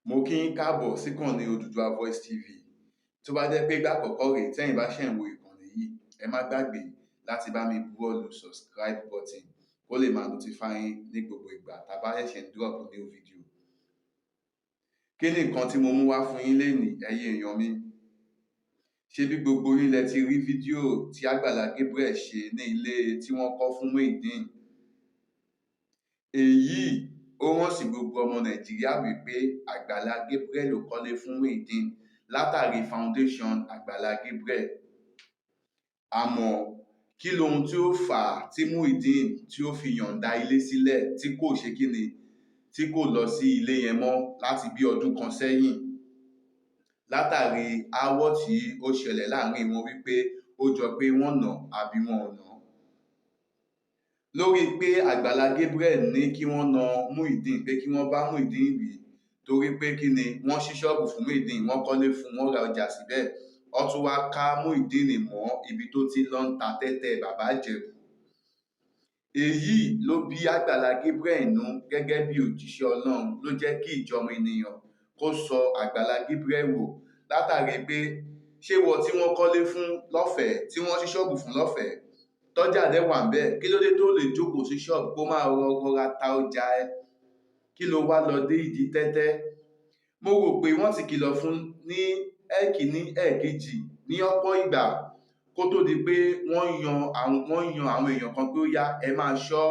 Mo kí yín káàbọ̀ síkànnì Odùduwà Voice TV. Tó bá jẹ́ pé ìgbà àkọ́kọ́ rèé tẹ́yin bá ṣẹ̀ ń wo ìkànnì yìí, ẹ má gbàgbé láti bá mi buwọ́ lu subscribe button kó lè máa notify yín ní gbogbo ìgbà tá a bá ṣẹ̀ṣẹ̀ ń drop new video. Kí ni nǹkan tí mo mú wá fún yín lénìí, ẹ̀yin èèyàn mi? Ṣé bí gbogbo yín lẹ ti rí fídíò tí Àgbàlá Gabriel ṣe ní ilé tí wọ́n kọ́ fún Muyideen? Èyí ó hàn sí gbogbo ọmọ Nàìjíríà wípé Àgbàlá Gabriel ló kọ́lé fún Muyideen látàrí foundation Àgbàlá Gabriel. Àmọ́ kí lohun tí ó fà á tí Muyideen tí ó fi yọ̀ǹda ilé sílẹ̀, tí kò ṣe kíni, tí kò lọ sí ilé yẹn mọ́ láti bí ọdún kan sẹ́yìn, látàrí aáwọ̀ tí ó ṣẹlẹ̀ láàrin wọn, wípé ó jọ pé wọ́n nà àbí wọn ò nà, lórí pé Àgbàlá Gabriel ní kí wọ́n na Muyideen, pé kí wọ́n bá Muyideen wí, torí pé kí ni, wọ́n ṣí ṣọ́ọ̀bù fún Muyideen, wọ́n kọ́lé fún, wọ́n ra ọjà síbẹ̀, wọ́n tún wá ká Muyideen mọ́ ibi tó ti lọ ń ta tẹ́tẹ́ Bàbá Ìjẹ̀bú. Èyí ló bí Àgbàlá Gabriel nú gẹ́gẹ́ bí òjíṣẹ́ Ọlọ́run, ló jẹ́ kí ìjọmọ ènìyàn kó sọ Àgbàlá Gabriel wò, látàrí pé ṣé wọ́n tí wọ́n kọ́lé fún lọ́fẹ̀ẹ́, tí wọ́n ṣí ṣọ́ọ̀bù fún lọ́fẹ̀ẹ́, tọ́jà dẹ̀ wà ńbẹ̀, kí ló dé tó lè jókòó sí ṣọ́ọ̀bù kó máa rọra ta ọjà ẹ? Kí ló wá lọ dé ìdí tẹ́tẹ́? Mo rò pé wọ́n ti kìlọ̀ fún ní ẹ̀kíní, ẹ̀ẹ̀kejì, ní ọ̀pọ̀ ìgbà, kó tó di pé wọ́n yan àwọn èèyàn kan pé ó yá, ẹ máa ṣọ́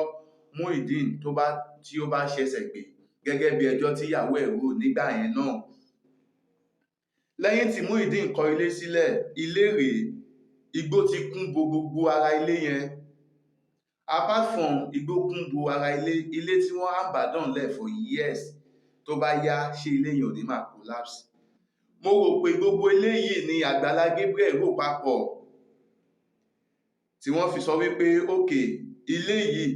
Muyideen tó bá tí ó bá ṣẹ̀ṣẹ̀ gbé, gẹ́gẹ́ bí ẹjọ́ tíyàwó ẹ̀ rò nígbà yẹn náà. Lẹ́yìn tí Muyideen kọ́ ilé sílẹ̀, ilé rèé, igbó ti kún bo gbogbo ara ilé yẹn. Apart from igbó kún bo ara ilé, ilé tí wọ́n abandon lẹ̀ for years, tó bá yá, ṣé ilé yẹn ò ní máa collapse? Mo rò pé gbogbo eléyìí ni Àgbàlá Gabriel rò papọ̀ tí wọ́n fi sọ wípé okay, ilé yìí,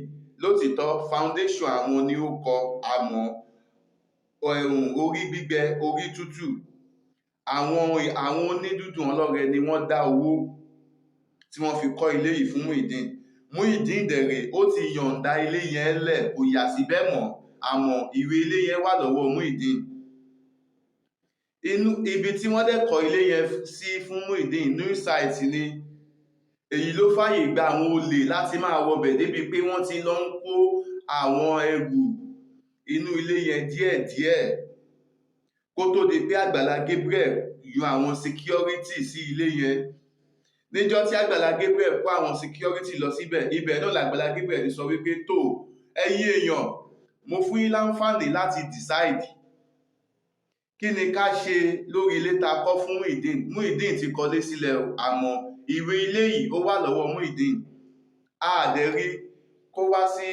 lótìítọ́ foundation àwọn ni ó kọ́, àmọ́ ẹ̀hùn orí gbígbẹ, orí tútù, àwọn onídùúdùn ọlọ́rẹ ni wọ́n dá owó tí wọ́n fi kọ́ ilé yìí fún Muyideen. Muyideen dẹ̀rẹ̀, ó ti yọ̀ǹda ilé yẹn lẹ̀, kò yà síbẹ̀ mọ́, àmọ́ ìwé ilé yẹn wà lọ́wọ́ Muyideen. Inú ibi tí wọ́n dẹ̀ kọ́ ilé yẹn sí fún Muyideen, new site ni. Èyí ló fàyè gba àwọn olè láti máa wọbẹ̀, débi pé wọ́n ti lọ ń kó àwọn ẹrù inú ilé yẹn díẹ̀díẹ̀, kó tó di pé Àgbàlá Gabriel yan àwọn security sí ilé yẹn. Níjọ́ tí Àgbàlá Gabriel kó àwọn security lọ síbẹ̀, ibẹ̀ náà làgbàlá Gabriel ti sọ wípé, tó ẹ̀yin èèyàn, mo fún yín láǹfààní láti decide kí ni ká ṣe lórí ilé tá a kọ́ fún Muyideen. Muyideen ti kọ́lé sílẹ̀ o, àmọ́ ìwé ilé yìí, ó wà lọ́wọ́ Muyideen. A dẹ̀ rí kó wá sí,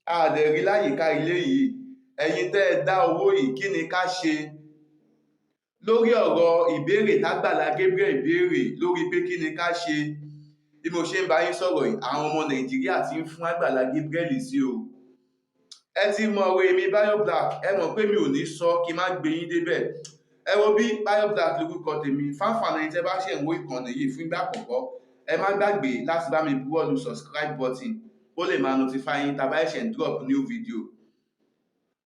a dẹ̀ rí láyìíká ilé yìí. Ẹ̀yin tẹ́ ẹ dá owó yìí, kí ni ká ṣe lórí ọ̀rọ̀ ìbéèrè tágbàlá Gabriel béèrè lórí pé kí ni ká ṣe? Bí mo ṣe ń bá yín sọ̀rọ̀ yìí, àwọn ọmọ Nàìjíríà ti ń fún Àgbàlá Gabriel sí o. Ẹ ti mọ ọ̀rọ̀ èmi Bayo Black, ẹ mọ̀ pé mi ò ní sọ kí n má gbé yín débẹ̀. Ẹ wo bí, Bayo Black lórúkọ tèmi. Fáǹfààní ẹni tẹ́ bá ṣẹ̀ ń wo ìkànnì yìí fún ìgbà àkọ́kọ́, ẹ má gbàgbé láti bá mi buwọ́ lu subscribe button kó lè máa notify yín tá a bá ṣẹ̀ṣẹ̀ ń drop new video.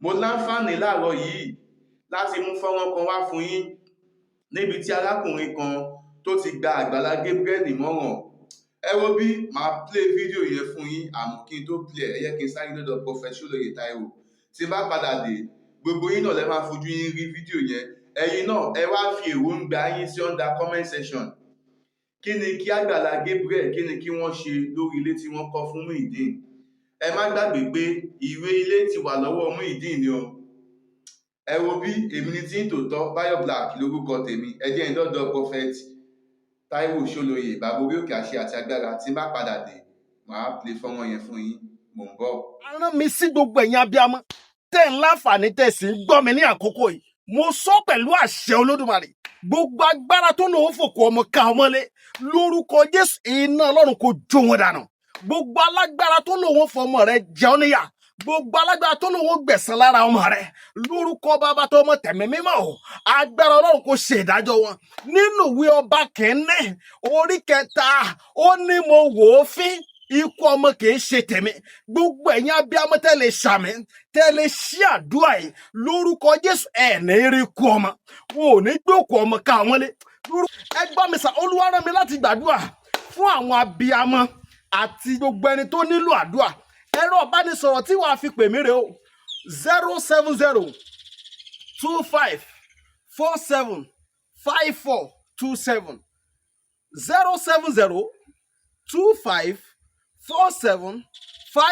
Mo láǹfààní láàárọ̀ yìí láti mú fọ́nrán kan wá fún yín níbi tí arákùnrin kan tó ti gba Àgbàlá Gabriel nímọ̀ràn. Ẹ wo bí, màá play fídíò yẹn fún yín, àmọ́ kí n tó play ẹ, yẹ kí n sáré lọ́dọ̀ Prophet Ṣólóyè Táíwò. Tí n bá padà dé, gbogbo yín náà lẹ máa fojú yín rí fídíò yẹn. Ẹ̀yin náà, ẹ wá fi èròǹgbà yín sí under comment section. Kí ni kí Àgbàlá Gabriel, kí ni kí wọ́n ṣe lórí ilé tí wọ́n kọ́ fún Muyideen? Ẹ má gbàgbé pé ìwé ilé ti wà lọ́wọ́ Muyideen ni o. Ẹ wo bí, èmi ni tí ń tòótọ́, Bayo Black lórúkọ tèmi. Ẹ jẹ́ n dọ́dọ̀ Prophet Táíwò Ṣólóyè, bàbá orí òkè àṣẹ àti agbára. Tí n bá padà dé, màá play fọ́nrán yẹn fún yín. Mò ń bọ̀. Rán mi sí gbogbo ẹ̀yin abiyamọ tẹ́ ń láǹfààní, tẹ́ sì ń gbọ́ mi ní àkókò yìí. Mo sọ pẹ̀lú àṣẹ Olódùmarè, gbogbo agbára tó lòun fòkù ọmọ ká ọmọlé, lórúkọ Jésù, iná Ọlọ́run kò jó wọn dànù. Gbogbo alágbára tó lòun fọmọ rẹ jẹun níyà, gbogbo alágbára tó lòun gbẹ̀san lára ọmọ rẹ, lórúkọ Bàbá, tó ọmọ, tẹ̀mí mímọ́ o, agbára Ọlọ́run kò ṣe ìdájọ́ wọn. Nínú ìwé Ọba Kìíní orí 3, ó ní mo wò ó fín. Ikú ọmọ kìí ṣe tèmi. Gbogbo ẹ̀yin abiyamọ tẹ́ lè ṣàmì, tẹ́ lè ṣí àdúrà yìí, lórúkọ Jésù, ẹ̀ ní rí ikú ọmọ. Wọn ò ní gbé òkú ọmọ ká wọn lé. Ẹ gbọ́ mi sà, Olúwa rán mi láti gbàdúrà fún àwọn abiyamọ àti gbogbo ẹni tó nílò àdúrà. Ẹ̀rọ ìbánisọ̀rọ̀ tí wàá fi pè mí rè o: 07025475427,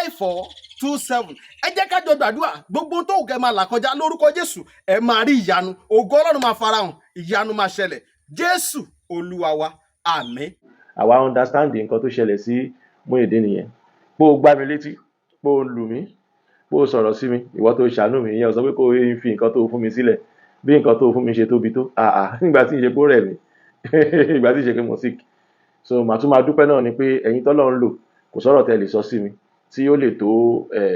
07025475427. Ẹ jẹ́ ká jọ gbàdúrà. Gbogbo tó kẹ́ máa là kọjá, lórúkọ Jésù, ẹ máa rí ìyanu. Ògo Ọlọ́run máa farahàn, ìyanu máa ṣẹlẹ̀. Jésù Olúwa wa, àmín. Àwa understand nǹkan tó ṣẹlẹ̀ sí Muyideen nìyẹn. Pé o gbá mi létí, pé o lù mí, pé o sọ̀rọ̀ sí mi, ìwọ tó ṣàánú mi, ìyẹn ò sọ pé kó o fi nǹkan tó fún mi sílẹ̀. Bí nǹkan tó fún mi ṣe tóbi tó, àà, nígbà tí ń ṣe pé ó rẹ̀ mí, ìgbà tí ń ṣe pé mo sick. So màá tún máa dúpẹ́ náà ni pé ẹ̀yin tọ́lọ́run lò, kò sọ̀rọ̀ tẹ́ lè sọ sí mi tí ó lè tó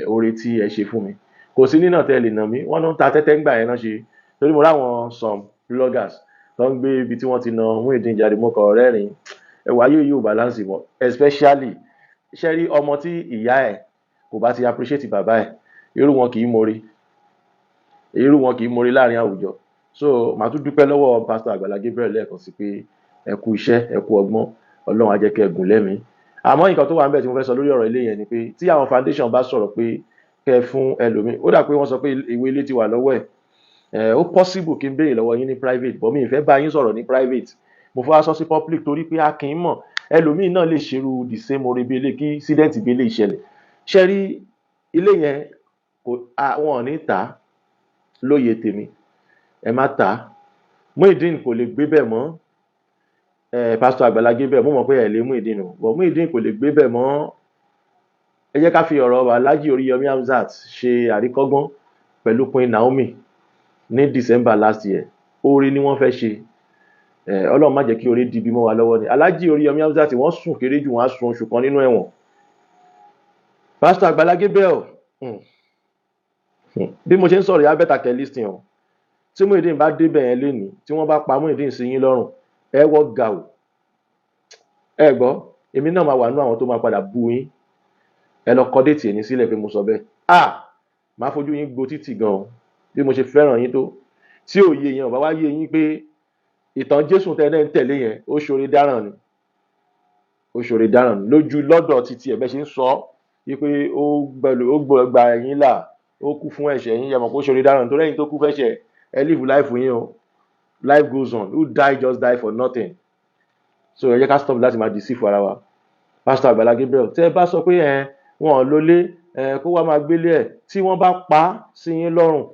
oore tí ẹ ṣe fún mi. Kò sí nínà tẹ́ lè nà mí. Wọ́n ló ń ta tẹ́tẹ́ ńgbà yẹn náà ṣe, torí mo ráwọn some bloggers tó ń gbé ibi tí wọ́n ti na Muyideen jáde. Mo kọ̀ rẹ́rìn-ín. Ẹwà yóò yóò balance mọ́, especially ṣe rí ọmọ tí ìyá ẹ̀ kò bá ti appreciate bàbá ẹ̀, irú wọn kì í more, irú wọn kì í more láàrin àwùjọ. So màá tún dúpẹ́ lọ́wọ́ Pastor Àgbàlá Gabriel lẹ́ẹ̀kan sí pé ẹ kú iṣẹ́, ẹ kú ọgbọ́n, Ọlọ́run á jẹ́ kẹ́ ẹ gùn lẹ́mìí. Àmọ́ nǹkan tó wà níbẹ̀ tí mo fẹ́ sọ lórí ọ̀rọ̀ ilé yẹn ni pé tí àwọn foundation bá sọ̀rọ̀ pé kẹ́ ẹ fún ẹlòmíì, ó dà pé wọ́n sọ pé ìwé ilé ti wà lọ́wọ́ ẹ̀. Ó possible kí n béèrè lọ́wọ́ yín ní private, but mi ì fẹ́ bá yín sọ̀rọ̀ ní private. Mo fẹ́ wá sọ sí public torí pé a kì í mọ̀, ẹlòmíì náà lè ṣerú the same oore bí eléyìí, kí incident bí eléyìí ṣẹlẹ̀. Ṣe rí ilé yẹn, kò wọn ò ní tà á lóye tèmi. Ẹ má tà á, Muyideen kò lè gbé bẹ́ẹ̀ mọ́. Ẹ Pastor Àgbàlá Gabriel, mo mọ̀ pé ẹ lè Muyideen o, but Muyideen kò lè gbé bẹ́ẹ̀ mọ́. Ẹ jẹ́ ká fi ọ̀rọ̀ Alhaji Oríyọmí Hamzat ṣe àríkọ́gbọ́n pẹ̀lú Queen Naomi ní December last year. Oore ni wọ́n fẹ́ ṣe. Ọlọ́run má jẹ́ kí oore di ibi mọ́ wa lọ́wọ́ ni. Alhaji Oríyọmí Hamzat, wọ́n sùn kéré jù, wọ́n á sun oṣù kan nínú ẹ̀wọ̀n. Pastor Àgbàlá Gabriel, bí mo ṣe ń sọ̀rọ̀ yá, better kẹ́ listen o. Tí Muyideen bá débẹ̀ yẹn lénìí, tí wọ́n bá pa Muyideen sí yín lọ́rùn, ẹ wọ́ gàù. Ẹ gbọ́, èmi náà máa wà nínú àwọn tó máa padà bú yín. Ẹ lọ kọ date ẹni sílẹ̀ pé mo sọ bẹ́ẹ̀. Ah, máa fojú yín gbo títì gan o. Bí mo ṣe fẹ́ràn yín tó, tí òye yẹn ò bá wá yé yín pé ìtàn Jésù tẹ́ ẹ ń tẹ̀lé yẹn, ó ṣoore dáràn ni, ó ṣoore dáràn ni lójú lọ́dọ̀ títí ẹ̀ bẹ́ẹ̀ ṣe ń sọ wípé ó gbẹlú, ó gba ẹ̀yin là, ó kú fún ẹ̀ṣẹ̀ yín. Ẹ mọ̀ pé ó ṣoore dáràn nítorí ẹ̀yin tó kú fẹ́ṣẹ̀, ẹ live life yín o. Life goes on. Who die just die for nothing. So ẹ jẹ́ ká stop láti máa deceive ara wa. Pastor Àgbàlá Gabriel, tẹ́ ẹ bá sọ pé ẹ wọn ò lólé ẹ, kó wá máa gbélé ẹ, tí wọ́n bá pa á sí yín lọ́rùn,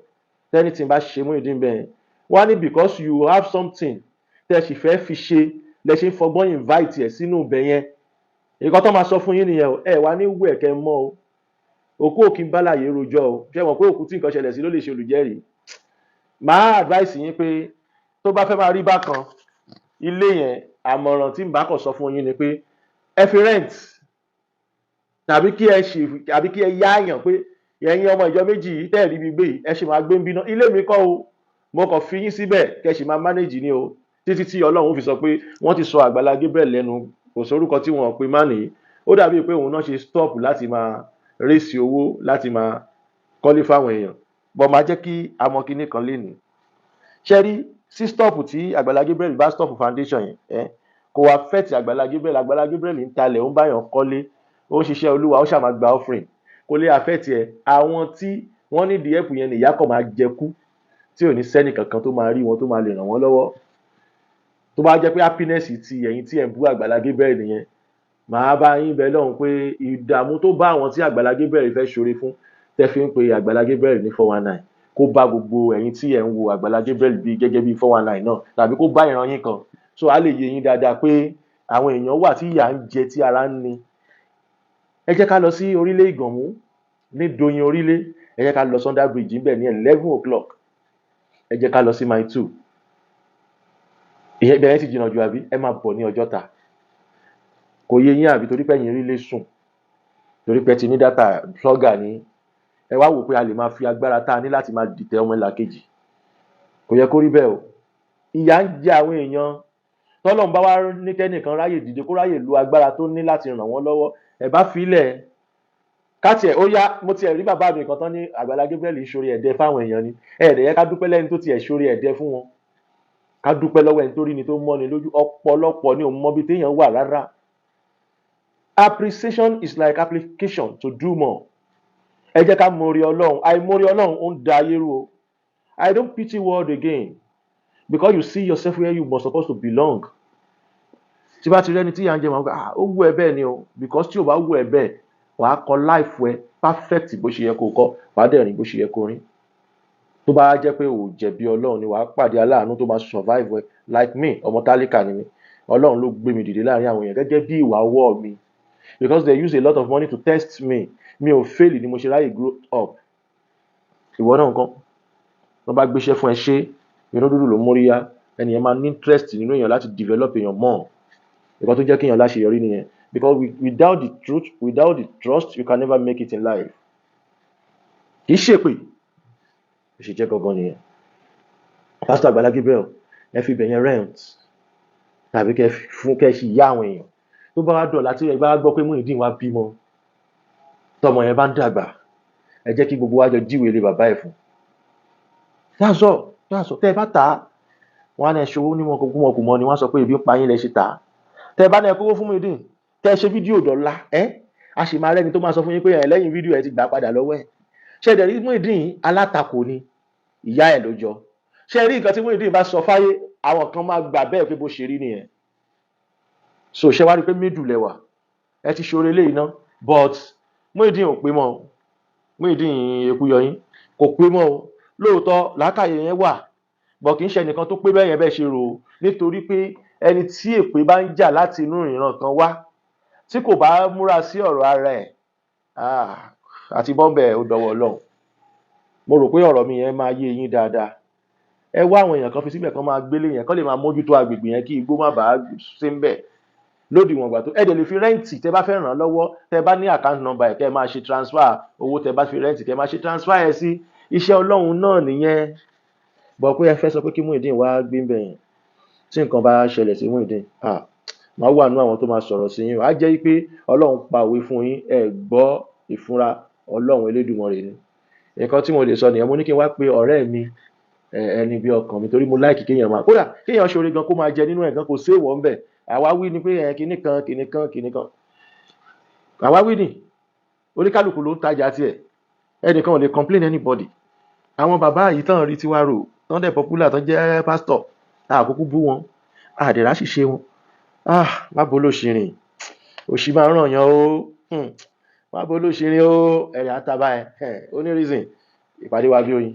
tẹ́ni tí ń bá ṣe Muyideen bẹ́ẹ̀, wọ́n á ní because you have something tẹ́ ẹ sì fẹ́ fi ṣe lẹ ṣe ń fọgbọ́n invite ẹ̀ sínú ibẹ̀ yẹn. Nǹkan tó máa sọ fún yín nìyẹn o. Ẹ wá ní wú ẹ̀kẹ́ mọ́ o. Òkú òkì ń bálàyé rojọ́ o. Ṣé mọ̀ pé òkú tí nǹkan ṣẹlẹ̀ sí ló lè ṣe olùjẹ́rìí? Màá advice yín pé tó bá fẹ́ máa rí bákan ilé yẹn, àmọ̀ràn tí n bá kàn sọ fún yín ni pé ẹ fi rent, tàbí kí ẹ ṣe, tàbí kí ẹ yáàyàn pé ẹ̀yin ọmọ ìjọ méjì yìí tẹ́ ẹ̀ rí ibi gbé yìí, ẹ ṣì máa gbé ń bínú. Ilé mi kọ́ o, mo kàn fi yín síbẹ̀ kẹ́ ẹ sì máa manage ni o, títí tí Ọlọ́run fi sọ pé wọ́n ti sọ Àgbàlá Gabriel lẹ́nu. Kò sórúkọ tí wọ́n pe má nìyí. Ó dàbí pé òun náà ṣe stop láti máa raise owó láti máa kọ́lé fáwọn èèyàn bọ́. Máa jẹ́ kí amọ̀ kinní kan lénìí. Ṣe rí sí stop tí Àgbàlá Gabriel bá stop foundation yẹn, ẹ kò affect Àgbàlá Gabriel. Àgbàlá Gabriel ń talẹ̀, ó ń báyàn kọ́lé, ó ń ṣiṣẹ́ Olúwa, ó ṣàmà gba offering. Kò lè affect ẹ. Àwọn tí wọ́n ní the help yẹn nìyá kọ̀ máa jẹ kú, tí ò ní sẹ́nì kankan tó máa rí wọn, tó máa lè ràn wọ́n lọ́wọ́. Tó bá jẹ́ pé happiness ti ẹ̀yin tí ẹ̀ ń bú Àgbàlá Gabriel nìyẹn, màá bá yín bẹ lọ́hùn pé ìdààmú tó bá àwọn tí Àgbàlá Gabriel fẹ́ ṣoore fún, tẹ́ fi ń pe Àgbàlá Gabriel ní 419, kó bá gbogbo ẹ̀yin tí ẹ̀ ń wo Àgbàlá Gabriel bí gẹ́gẹ́ bí 419 náà, tàbí kó bá ìran yín kan. So a lè yé yín dáadáa pé àwọn èèyàn wà tí ìyà ń jẹ, tí ara ń ni. Ẹ jẹ́ ká lọ sí orílẹ̀ Ìgànmú ní Doyin orílẹ̀. Ẹ jẹ́ ká lọ Sunday bridge níbẹ̀ ní 11 o'clock. Ẹ jẹ́ ká lọ sí Mile 2. Ìyẹn ibẹ̀ yẹn ti jìnnà jù, àbí? Ẹ máa bọ̀ ní Ọjọ́ta. Kò yé yín, àbí? Torí pé ẹ̀yin rí lè sùn, torí pé ẹ ti ní data blogger ní, ẹ wá wò pé a lè máa fi agbára tá a ní láti máa dìtẹ̀ ọmọ ìlà kejì. Kò yẹ kó rí bẹ́ẹ̀ o. Ìyà ń jẹ àwọn èèyàn. Tọ́lọ́run bá wá ní kẹ́nìkan ráyè dìde, kó ráyè lu agbára tó ní láti ràn wọ́n lọ́wọ́, ẹ bá filẹ̀ kátiẹ̀. Ó yá, mo tiẹ̀ rí bàbá mi kan tán ní Àgbàlá Gabriel ń ṣoore ẹ̀dẹ fáwọn èèyàn ni. Ẹ̀ẹ́dẹ̀ yẹ ká dúpẹ́ lẹ́ni tó tiẹ̀ ṣoore ẹ̀dẹ fún wọn, ká dúpẹ́ lọ́wọ́ ẹni tó rí ni, tó mọ́ni lójú. Ọ̀pọ̀lọpọ̀ ni òun mọbi téèyàn wà rárá. Appreciation is like application to do more. Ẹ jẹ́ ká mórí Ọlọ́run. Àìmórí Ọlọ́run, ó ń da ayé rú o. I don't pity world again, because you see yourself where you must suppose to belong. Tí bá ti rẹ́ni tí ìyà ń jẹ, màá gbà, ah, ó wù ẹ́ bẹ́ẹ̀ ni o, because tí ò bá wù ẹ́ bẹ́ẹ̀, wàá kọ life ẹ perfect bó ṣe yẹ kó kọ, wàá dẹ̀ rìn bó ṣe yẹ kó rìn. Tó bá jẹ́ pé ò jẹ̀bi Ọlọ́run ni, wàá pàdé aláàánú tó máa survive ẹ. Like me, ọmọ tálíkà ni mí, Ọlọ́run ló gbé mi dìde láàrin àwọn èèyàn gẹ́gẹ́ bí ìwà ọwọ́ mi, because they use a lot of money to test me. Mi ò fail ni mo ṣe ráyè grow up. Ìwọ náà, nǹkan wọ́n bá gbéṣẹ́ fún ẹ, ṣe inú dúdú ló móríyá. Ẹni yẹn máa ní interest nínú èèyàn láti develop èèyàn more. Nǹkan tó jẹ́ kéèyàn láṣeyọrí nìyẹn, because without the truth, without the trust, you can never make it in life. Kì í ṣèpè, bó ṣe jẹ́ gangan nìyẹn. Pásítọ̀ Àgbàlá Gabriel, ẹ fi ibẹ̀ yẹn rent tàbí kẹ́ fún, kẹ́ sì yá àwọn èèyàn. Tó bá wá dọ̀la, tí ẹ bá gbọ́ pé Muyideen wá bímọ, tọmọ yẹn bá ń dàgbà, ẹ jẹ́ kí gbogbo wa jọ jíwèé lé bàbá ẹ̀ fún. That's all, that's all. Tẹ́ ẹ bá tà á, wọ́n á ní ẹ ṣòwò ní wọn kò mọ̀ kò mọ̀ ni. Wọ́n á sọ pé ebi ń pa yín lẹ ṣe tà á. Tẹ́ ẹ bá ní ẹ kówó fún Muyideen, tẹ́ ẹ ṣe fídíò dọ̀la, ẹ́ a sì máa rẹ́ni tó máa sọ fún yín pé ẹ lẹ́yìn fídíò, ẹ ti gbà padà lọ́wọ́ ẹ̀. Ṣé ẹ dẹ̀ rí Muyideen, alátakò ni, ìyá ẹ̀ ló jọ. Ṣé ẹ rí nǹkan tí Muyideen bá sọ fáyé, àwọn kan máa gbà bẹ́ẹ̀ pé bó ṣe rí nìyẹn. So ṣé wá rí i pé middle lẹwà, ẹ ti ṣoore léyìí ná, but Muyideen ò pé mọ́ o. Muyideen Ekúyọyín kò pé mọ́ o. Lóòótọ́ làákàyè yẹn wà, but kì í ṣe ẹnìkan tó pé bẹ́ẹ̀ yẹn bẹ́ẹ̀ ṣe rò ó, nítorí pé ẹni tí èpè bá ń jà láti inú ìran kan wá, tí kò bá múra sí ọ̀rọ̀ ara ẹ̀, ah, àti bọ́m̀bẹ̀ ó dọwọ́ Ọlọ́run. Mo rò pé ọ̀rọ̀ mi yẹn máa yé yín dáadáa. Ẹ wá àwọn èèyàn kan fi síbẹ̀, kán máa gbélé yẹn, kán lè máa mójútó agbègbè yẹn, kí igbó má bàa sí ń bẹ̀ lódiwọ̀n ìgbà tó ẹ dẹ̀ lè fi rent. Tẹ́ bá fẹ́ ràn án lọ́wọ́, tẹ́ bá ní account number ẹ̀, kẹ́ ẹ máa ṣe transfer owó. Tẹ́ bá fi rent, kẹ́ ẹ máa ṣe transfer ẹ̀ sí iṣẹ́ Ọlọ́run náà nìyẹn. Bọ̀ pé ẹ fẹ́ sọ pé kí Muyideen wá gbé ń bẹ̀ yẹn, tí nǹkan bá ṣẹlẹ̀ sí Muyideen, ah, màá wà nú àwọn tó máa sọ̀rọ̀ sí yín o. Á jẹ́ pé Ọlọ́run pa òwe fún yín, ẹ gbọ́ ìfúnra Ọlọ́run Elédùmarè ni. Nǹkan tí mo lè sọ nìyẹn. Mo ní kí n wá pe ọ̀rẹ́ mi, ẹni bí ọkàn mi, torí mo like kéèyàn máa, kódà kéèyàn ṣoore gan, kó máa jẹ nínú ẹ̀ gan, kò séèwọ̀ ńbẹ̀. Àwa wí ni pé ẹ kinní kan, kinní kan, kinní kan, àwa wí ni. Oníkálukú ló ń tajà tiẹ̀, ẹnìkan ò lè complain anybody. Àwọn bàbá yìí tán rí tiwa rò, tán dẹ̀ popular, tán jẹ́ pastor, àkókò bú wọn, àdèrà ṣìṣe wọn. Ah, má bó ló ṣì rìn, òṣì máa ń ràn yàn o. Má bó ló ṣì rìn o, ẹ̀rẹ̀ àtàbà ẹ̀ ó ní reason. Ìpàdé wa bí oyin.